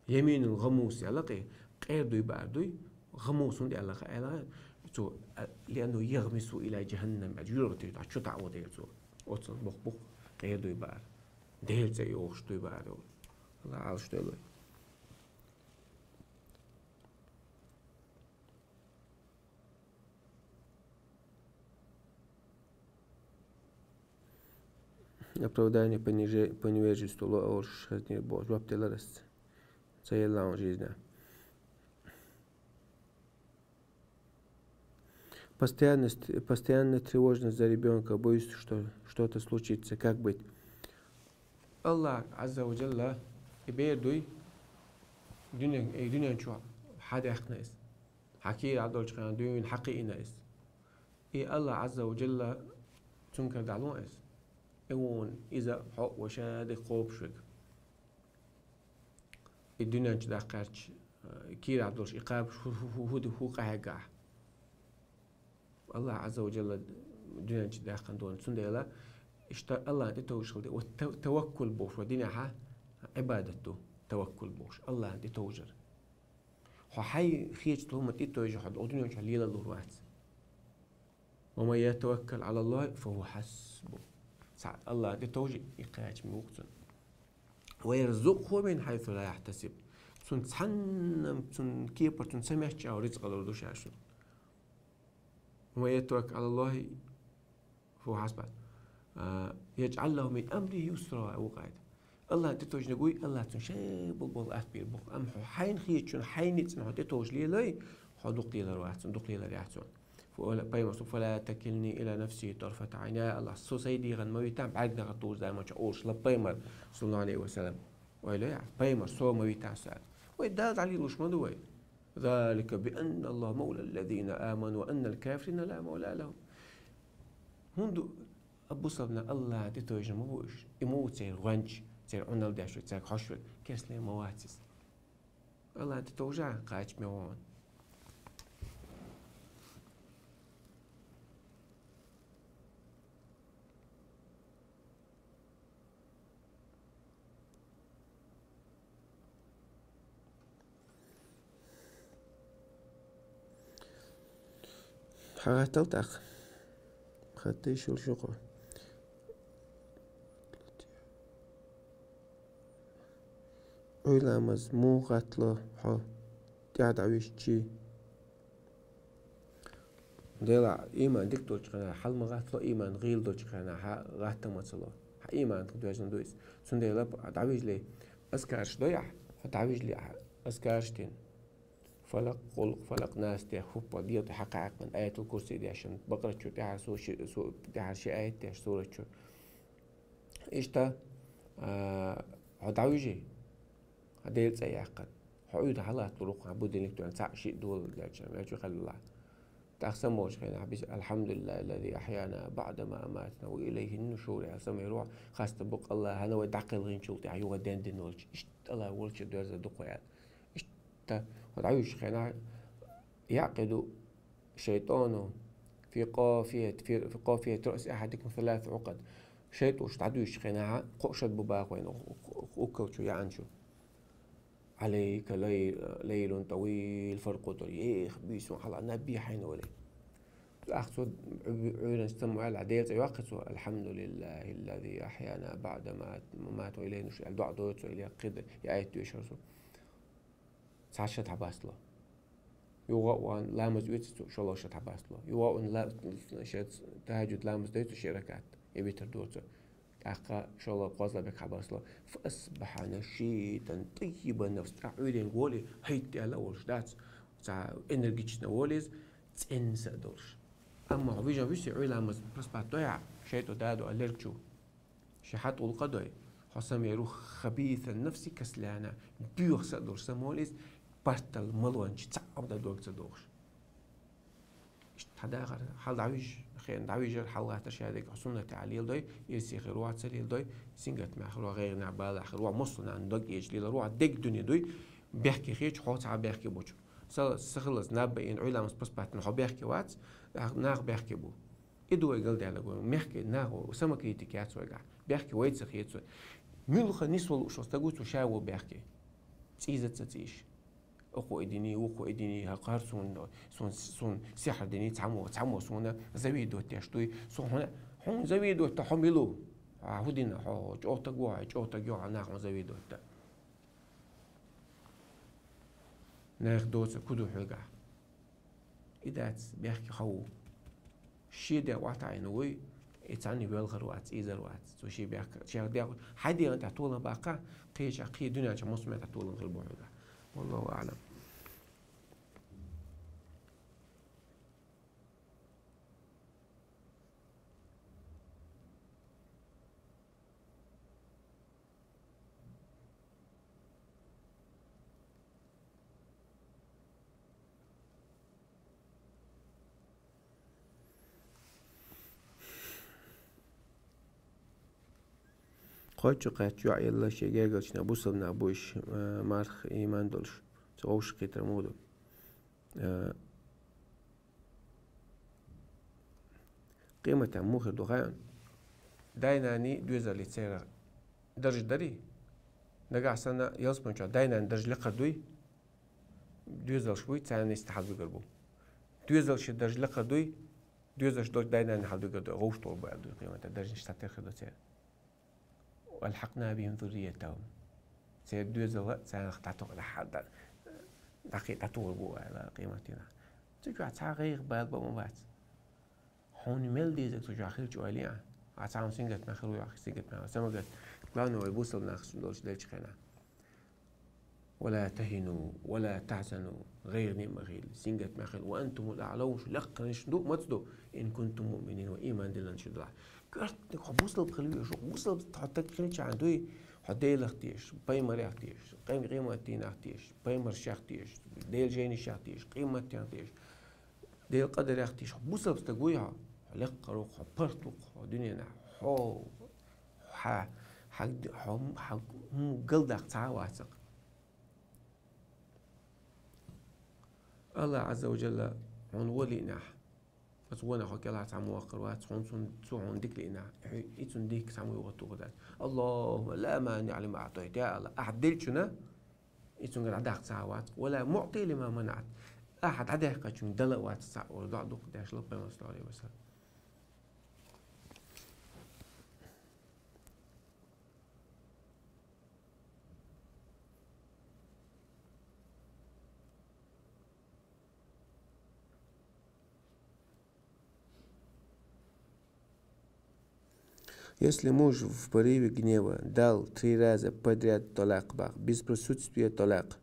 Яминул гӀамус аьлла кхин, къера дуй баар дуй, гӀамус хӀунда аьлла хаьий, аьлла, цо, а, لأنه يغمس إلى جهنم, а, жуьртачу дӀа чу таӀа ву дела цо. Оццул боккха бу къера дуй баар. Делан цӀе а йохуш дуй баар йолу. Аллахь Ӏалаш дойла вай. Оправдание по ниже-, по невежеству ло-, лоруш хезнера боху жоп делара ас. Ца елла хьуна жизнь. Постоянность, постоянная тревожность за ребёнка, боюсь, что что-то случится, как быть? Аллахь Ӏазза ва Джалла, и бер дуй, дуьнен, и дуьнен чу хьадаьккхина иза. Хьан кийра долчу хенахь дуьйна хьакхиъна иза. И Аллахь Ӏазза ва Джалла цунна кара дӀалун иза. И вон иза хьо а ван ша дика кхобуш верг. И дуьнен чу даккхарчу, э, кийра долуш и кхабуш хӀу-, хӀу-, хӀу-, хӀу-, хӀу къахьегахь. Аллахь Ӏазза ва Джалла дуьнен чу даьккхина долу. Цундела иштта Аллахьна тӀетовжаш хила де. Вот та-, таваккул бохуш вай динехь Ӏибадат ду, таваккул бохуш, Аллахьна тӀетовжар. Хьо хьайн хеташ долу хӀума тӀетовжий хьо, оцу дуьнен чохь лелалур вац. ومن يتوكل على الله فهو حسبه. Цхьа Аллахьна тӀетовжий, и кхачаме ву-кх цунна. ويرزقه من حيث لا يحتسب. Цунна цхьанна, цунна кепара, цунна ца моьттуш рицкъ лур ду ша шуна. ومن يتوكل على الله فهو حسبه. А, يجعل له من أمره يسرا, вукху аят. Аллахьна тӀетовжнарг вуй, Аллахь цунна шайн болу-болу атта бийр бу. Амма хьо хьайна хетачунна, хьайна ницкъана хьо тӀетовжа лелой, хьо дукха лелар вац цунна, дукха лелар яц цунна. Фу-, пайхамар со: فلا تكلني إلى نفسي طرفة عين. Я Аллахь, со сайн дегӀан ма витахь бӀаьрган дахар тухучу заманчохь, олуш ло пайхамар, саллаллаху Ӏалайхи ва саллам. Ойла яц, пайхамар, со ма витахь сан. Вай Далла дӀалелош ма ду вай. ذلك بأن الله مولى الذين آمنوا وأن الكافرين لا مولى لهم. ХӀунда бусалба нах Аллахьна тӀетовжуш ма бу уьш? И ма ву церан гӀоьнча, церан Ӏуналла деш верг, цаьрга хьош верг? Кесле ма вац иза. Аллахьна тӀетовжа кхачаме вон. Хьан гӀаттал тӀаккха? Хатта йиш йолуш ю-кх. Ӏуйламаз муха гӀаттало хьо тӀаьхьа дӀависчи? Делахь, иман дика долчу хенахь хьала ма гӀаттало, иман гӀийла долчу хенахь хьа гӀатта ма ца ло. Хьан иман тӀе доьжна ду иза. Цундела дӀавижале, азкараш дой ахь, хьо дӀавижале ахь азкараш дина. Фалакъ, къулакъ, фалакъ, нас деш, хӀуппа, дегӀ тӀе хьакхаьчна, аятул курси дешна, Бакъарат чуьра тӀаьхьара со ши, со, тӀаьхьара ши аят деш, сурат чуьра. Иштта, а, хьо дӀавижи, хьан Делан цӀе яьккхина. Хьо Ӏуьйда хьалатталур ву-кх хьан будильник тӀера, цхьаъ-шиъ долалуш дерг, ваьлча хьаллалахь. ТӀаккха самаволчу хенахь бис: «Алхьамдулиллахиллази ахьяна баъда ма аматана ва илайхин нушур», аьлла, самавер ву хьо, хастам бу-кх АллахӀана вай дӀакхелхинчул тӀаьхьа юха дендина волчу, иштта АллахӀ волчу доьрза ду-кх вай аьлла. Иштта хьо дӀавижучу хенахь яьккхина ду: «Шайтану фи къафият-, фи, фи къафият раъси ахьадикум саласа Ӏукъад». ШайтӀош дӀадуьйшучу хенахь кхо шад бу боху вайна уккалчу яьӀанчу. «Ӏалайка лай-, лайлун тӀавил фаркъуд». Эх, буьйса хьалха наб бехьийна вале. ТӀаккха цо Ӏу-, Ӏуьйранца тамма аьлла, Делан цӀе йоккху цо: «Алхьамдулиллахиллази ахьяна баъда ма, ма аматана ва илайхин нушур», аьлла, доӀа дойу цо, или кхидӀа я аят доьшу цо. Цхьа шад хьабастало. Юха а вахана, ламаз оьцу цо, шолгӀа шад хьабастало. Юха а вахана, ла-, шад тахьаджуд ламаз дой цо, ши ракаӀат, я витр дой цо. ТӀаккха шолгӀа, кхозлагӀа бекхам хьабастало. «Фа асбахьа нашитан таййиба нафс». ТӀаккха Ӏуьйренга волий, хӀайт-аьлла а волуш дац, цхьа энергичный волий иза, цӀена са а долуш. Амма хьо вижна вуьсу, Ӏуьйра ламаз проспать дой ахь, шайтӀо дадо а лерг чу. Шен хьан тӀулкъа дой, хьо самавер ву хабисан нафси каслана, боьха са а долуш самаволу иза, бартал малонча цхьаъ а дан дог ца дохуш. Иштта хьан дахар, хьала дӀавижа, хенахь дӀавижар, хьалагӀаттар шадерг, хьо суннат тӀехь леладой, ирсе хир ву хьо ца леладой, сингаттамехь хир ву хьо, гӀайгӀанехь, балехь хир ву хьо, массо а нахана дог эца лелар ву хьо, дерг дуьне дуй, бехке хеташ хьо цхьа а бехке бу-кх. Са, са хилаза наб баина, Ӏуьйра ламаз проспать дина хьо бехке вац, нах, нах бехке бу. И ду вай галдаьлларг, вай мехкан наха самокритика яц вайгахь. Бехке вай ца хета цо. Муьлхха нисвала лууш волу стаг ву, цо ша ву бехке. ЦӀийза ца цӀийш. Оха и дини, вукхо и дини, хӀара суна, суна, суна сихьр дини, цхьаммо, цхьаммо суна завидовать деш дуй. Со хьуна, хьуна завидовать дан хьо мила ву? Хьан хӀун дина хьо, чӀогӀа стаг ву хьо, чӀогӀа стаг ю хьо, нах хьуна завидовать дан? Нах доцург хӀун ду хьоьгахь? И дац, бехке хьо ву. Шен дегӀ охьатаӀийна вуй, и цхьанна велхар вац, ийзар вац. Цо шен бехк-, шех дегӀ, хьайн дегӀан тӀехь толам баккха, кхечахь, кхин дуьнен чохь массо а метта толам хир бу хьоьгахь. Валлаху аӀлам. Кхоччуш кхаьчча, йоӀ елла шен гергарчу нах бусалба нах бу уьш, э, марха, иман долуш. Цу вовшахкхетар муха ду? Э, Къематан муха хир ду хаьий хьуна? Дай-наний доьзале церан дарж дарий? Нагахь санна ялсамани чохь дай-наний дарж лекхар дуй? Доьзалш буй, царна нисса хьалабигар бу. Доьзалшан дарж лекхар дуй? Доьзалш долчу дай-наний хьалабигар ду, гӀовш долу бу аьлла дуй къематан, даржаш цхьатерра хир ду церан. «Ва алхьакъна бихим зурриятахум». Церан доьзал а царах дӀатоху, дӀа-, дӀа-, дӀакхе дӀатухур бу аьлла къематдийнахь. Цу чохь цхьа гӀайгӀа бала бан ма бац. Хьуна мел дезарг цу чохь хилча ойла е ахь. Ахьа цхьа хьуна сингаттамехь хир ву, ахь сингаттамехь, ва самагат. Главное, вай бусалба нах долчу делчу хенахь. «Ва ла тахину, ва ла тахзану», гӀайгӀане а ма хила, сингаттамехь хила, «ва антумул аълавна», шу лекхарниш ду, маца ду, «ин кунтум муъминин», ва иман диллина шу делахь. Коьртаниг хьо бусалба хила везаш ву, бусалба хьо стаг хилчахьана дуй, хьо Делах тешаш, пайхамарех тешаш, къем-, къематдийнах тешаш, пайхамаршех тешаш, Делан жайнашех тешаш, къематдийнах тешаш, Делан къадарех тешаш, хьо бусалба стаг вуй хьо, хьо лекхар ву-кх, хьо паргӀат ву-кх, хьо дуьненахь, хьо, хьа, хьа, хьо, хьа, хӀума галдаккха цхьа а вацахь. АллахӀ Ӏазза ва Жалла хьуна вон лиънехь, оцу вонах хьо кӀелхьара цхьаммо ваккхар вац, хьуна цунна, цо хьуна дика лиънехь, хьуна и цунна дика цхьаммо юха тухур дац. АллахӀумма ла маниӀа лима аӀтайта, я АллахӀ, ахь делчунна, и цуьнга дӀадаккха цхьа а вац, ва ла муӀти лима манаӀта, ахьа дӀадаьккхинчунга дала а вац цхьа а, олу доӀа дуккха деш ло пайхамара, саллаллаху Ӏалайхи ва саллам. Если муж в порыве гнева дал три раза подряд талакъ бах, без присутствия талакъ,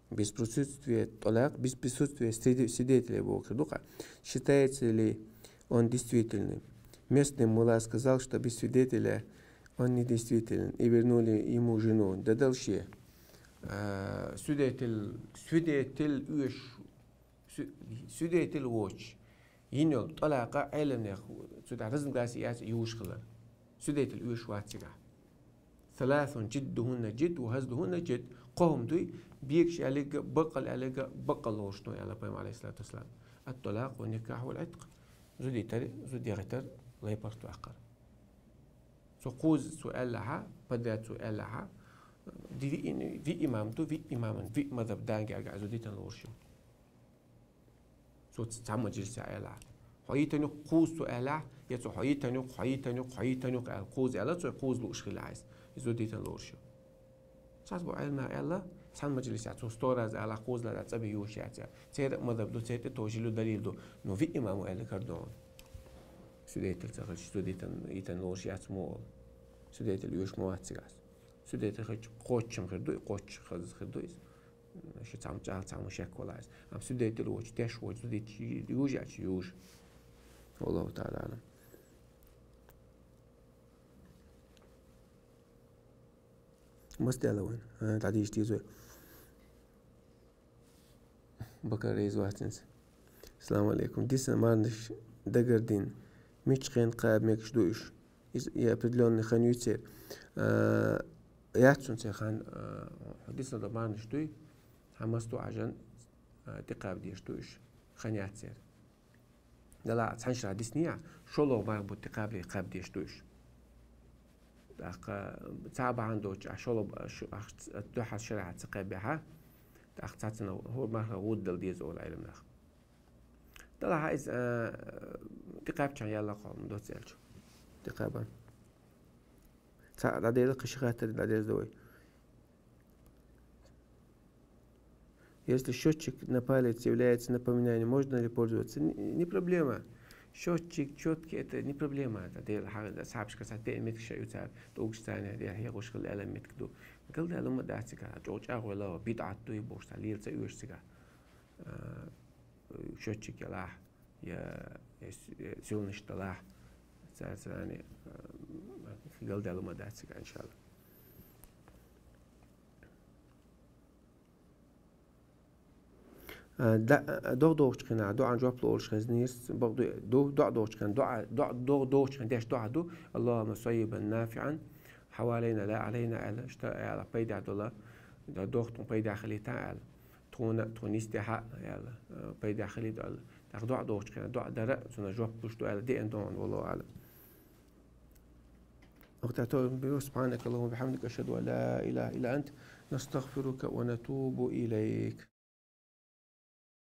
без присутствия талакъ, без присутствия среди-, свидетелей бу кхы дукха, считается ли он действительным? Местный мулла сказал, что без свидетеля он недействителен, и вернули ему жену. Да дальше. А, свидетель, свидетель уьш, сви-, свидетель воч. Йин йол талакъа Ӏеламнех, цу да разногласия яц юш хилар. Свидетель уьш вацигахь. ثلاث جدهن جد وهزلهن جد. Кхо хӀума дуй, бегаш аьлларг, баккъал аьлларг, баккъал лоруш ду, аьлла Пайхамар, алейхиссалату вассалам. الطلاق والنكاح والعتق. Зуда йитар, зуда яхийтар, лай-паргӀат ваккхар. Цо кхузза цо аьллахьа, подряд цо аьллахьа, ди виъ, виъ имам ду, виъ имаман, виъ мазхӀаб дагахь зуда йитан лоруш ю. Цо ц-, цхьа мажлисехь аьлла. Хьо йитан ю-кх кхузза цо аьллахь, я цо хьо йитан ю-кх, хьо йитан ю-кх, хьо йитан ю-кх аьлла, кхузза аьлла, цо кхузза лууш хилла хьайса. Иза зуда йитан лоруш ю. Цхьацца бу Ӏеламнах аьлла, цхьана мажлисехь цо сто раз аьллахь, кхузза лазар цӀа бе ювш яц. Церан а мазхӀаб ду, церан тӀе тожийла далил ду. Но виъ имамо аьлла кара ду хьуна. Свидетель ца хилча, зуда йитан, йитан лоруш яц мо олу. Свидетель оьшуш ма вац цигахь. Свидетель хилча кхоччуш хир ду, и кхоччуш хаза хир ду иза. Ши цхьамма чӀагӀ, цхьамма шек вала иза. Амма свидетель воцуш, теш воцуш, зуда йитча юж яц, юж. Валлаху таӀала аӀлам. Мас даьлла вайн? А, дӀадийша деза вай. Бакар Рейз вац иза. Ассаламу алейкум. Дисна марнаш дагардина, мичча хенахь кхаба мегаш ду уьш? Иза и определённый хан ю церан. А, яц цунна церан хан, а, хьо дисна долу марнаш дуй, хьан мас ду Ӏажан, а, тӀекхаба дезаш ду уьш. Хан яц церан. Делахь цхьана шарахь дисний ахь, шолгӀа марха бутт тӀекхабаре кхаба дезаш ду уьш. ТӀаккха цхьа бахьана доцуш ахь шолгӀа, ш-, ахь ц-, дуьххьара шарахь ца кхаьббехьа, тӀаккха цхьаццанхьа хӀора марха гӀуддала деза олу Ӏеламнаха. Делахь иза, а, тӀекхаьбчахьана яьлла кхо хӀума доцца аьлча. ТӀекхаба. Цхьаъ дӀадела, кхин ши хаттар дӀадерза вай. Если счётчик на палец является напоминанием, можно ли пользоваться? Не, не проблема. Счётчик, чётки — это не проблема. Это дела хьагӀ-, асхьабашка ца теа меттиг ша ю цара, тӀулгаш царна дела хьегӀуш хила аьлла меттиг ду. Галдаьлла ма дац цигахь, чӀогӀа чӀагӀо ло, бидӀат ду и бохуш, цхьа лела ца оьшу цигахь. А, счётчик ялахь, я, я с-, я силнаш далахь, цара царна, а, галдаьлла ма дац цигахь, иншалла. А, да, а, догӀа догӀучу хенахь доӀан жоп луш хезнера, бакъду, ду, доӀа догӀучу хенахь, доӀа, доӀа, догӀа догӀучу хенахь деш доӀа ду: «Аллахумма саййибан нафиӀан, хьавалайна ла Ӏалайна», аьлла, шта аьлла, пайда дола, да, догӀа тхуна пайда хилийта аьлла, тхуна, тхуна йистехьа аьлла, а, пайда хилийта аьлла. ТӀаккха доӀа догӀучу хенахь доӀа дара, цунна жоп луш ду аьлла, деана догӀана, валлаху аӀлам. وقت سبحانك اللهم وبحمدك، أشهد أن لا إله إلا أنت، نستغفرك ونتوب إليك.